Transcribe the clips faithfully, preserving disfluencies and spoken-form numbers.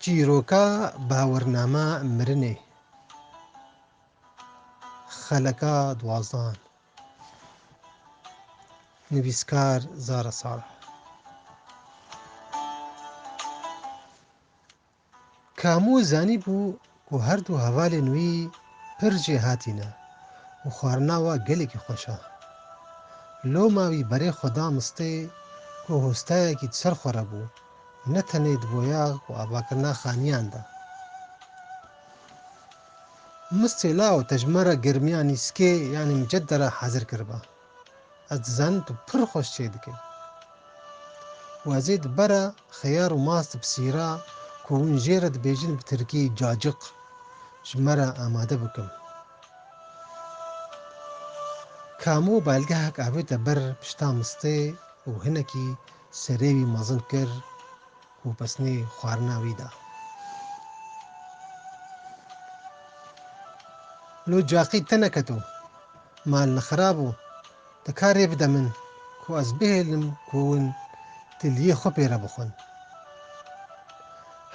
Çîroka bawernama mirinê. Xeleka duwazdehan. Nivîskar Zara Salih. Kamû zanîbû ku her du hevalên wî pir jêhatî ne û xwarina wa gelekî xweş e. Loma wî berê xwe da mistê ku hostayekî di ser xwe re bû, ne tenê di boyax û avakirina xaniyan de. Mistê law, te ji me re germiya nîskê, yanî micedera hezir kiriba. Ez dizanim tu pir xweş çêdikî. Û ez ê di bera xeyar û mast bi sîra ku hûn jê re dibêjin bi tirkî cacik ji me re amade bikim. Kamo balgehek avête ber pişta mistê û hinekî serê wî mezin kir û pesnê xwarina wî da. Lo caqî te neketo. Mal nexirab o. Te karê bide min ku ez bihêlim ku hûn tiliyê xwe pê re bixwin.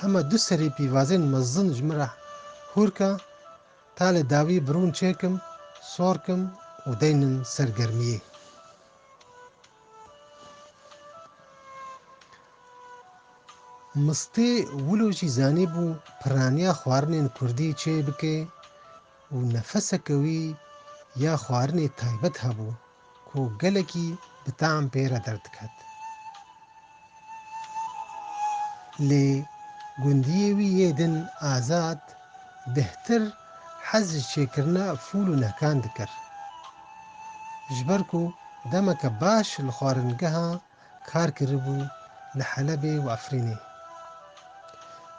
Hema du serî pîvazên mezin ji min re hûr ke, talê dawî bi rûn çêkim, sor kim û deynin ser germiyê. Mistê wilo jî zanîbû piraniya xwarinên kurdî çê bike û nefeseke wî ya xwarinê taybet hebû ku gelekî bi tam pê re derdiket. Lê gundiyê wî yê din Azad bêhtir hez ji çêkirina fûl û nehkan dikir. Ji ber ku demeke baş li xwaringeha kar kiribû li Helebê û Efrînê.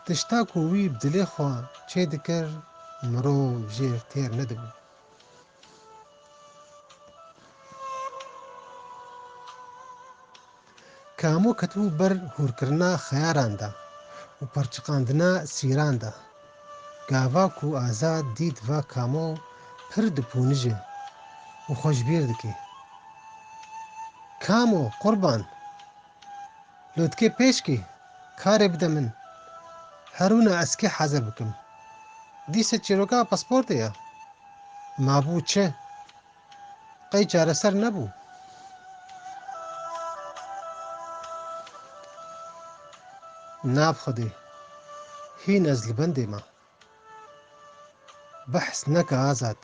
Tişta ku wî bi dilê xwe çêdikir, mirov jê têr nedibû. Kamo ketibû ber hûrkirina xeyaran de û perçiqandina sîran de. Gava ku Azad dît va Kamo pir dipûnije û xwe ji bîr dike. Kamo, qurban! Lotkê pêşkî, karê bide min. Herûna ez kê heze bikim. Dîse çîroka pasportê ye. Mabû çi? Qey çareser nebû? Nav Xwedê, hîn ez li bendê me. Behs neke Azad.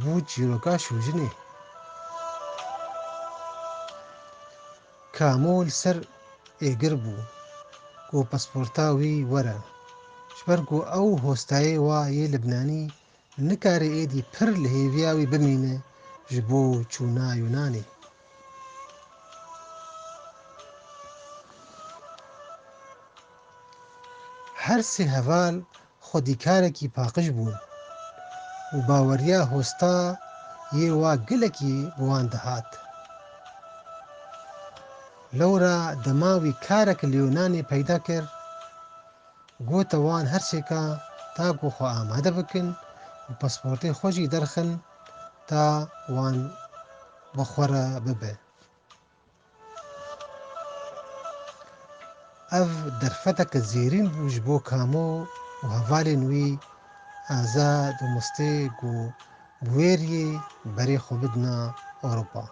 Bû çîroka şûjinê. Kamo li ser êgir bû ku pasporta wî were. Ji ber ku ew hostayê wa yê Libnanî nikare êdî pir li hêviya wî bimîne ji bo çûna Yunanê. Her sê heval xwedîkarekî paqij bûn û baweriya hosta yê wa gelekî bi wan dihat. Lewra dema wî karek li Yunanê peyda kir, gote wan her sêka ta ku xwe amade bikin û pasportê xwe jî derxin ta wan bi xwe re bibe. Ev derfeteke zêrîn bû ji bo Kamo û hevalên wî Azad û Mistê ku bi wêriyê berê xwe bidina Ewropa.